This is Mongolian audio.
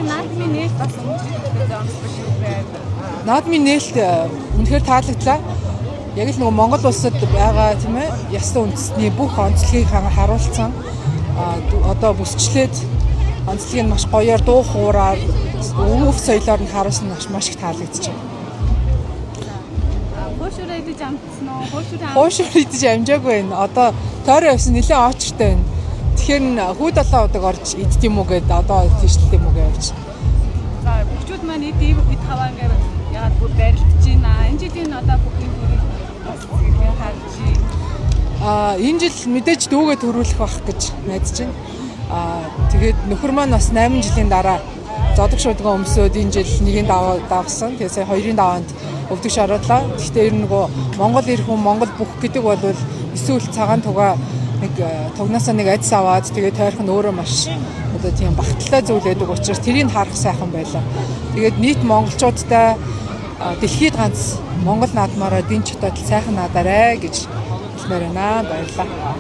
Наадмын нээлт бас өмнө зоомсгүй байна. Наадмын нээлт үнэхээр таалагдлаа. Яг л нөгөө Монгол улсад байгаа, тийм ээ, ястан үндэстний бүх онцлогийг харуулсан. Одоо бүсчлээд онцлогийг нь маш гоёор дуу хуураар, өв соёлоор нь харуулсан, маш маш их таалагдчихэв. Хуушураа идэж амтсан уу? Хуушураа Хуушуур идэж амжаагүй байна. Одоо тойроо явсан, нэлээд очертой байна. Тэгэхээр нь хүү долоо удаг орж иддэг юм уу гэдээ одоо тийшлээ юм уу гэж явж. За, бүгчүүд маань эд эд хаваа ингээд яагаад бүр барилдаж байна. Энэ жилийн одоо бүхний төрийг бас хэрхэн харж байна? Энэ жил мэдээж дүүгээ төрүүлэх байх гэж найдаж байна. Тэгээд нөхөр маань бас 8 жилийн дараа зодог шуудгаа өмсөөд энэ жил нэгийн даваа давсан. Тэгээд сая хоёрын даваанд өвдөг шаруудлаа. Гэхдээ ер нь нөгөө Монгол эр хүн, Монгол бүх гэдэг бол эсвэл цагаан тугаа нэг тугнаасаа нэг адис аваад тэгээд тойрох нь өөрөө маш одоо тийм багтлаа зүйл байдаг учраас тэрийг харах сайхан байлаа. Тэгээд нийт монголчуудтай дэлхийд ганц Монгол наадмаараа дэн чотоод сайхан наадаарэ гэж хэлмээр байна. Баярлалаа.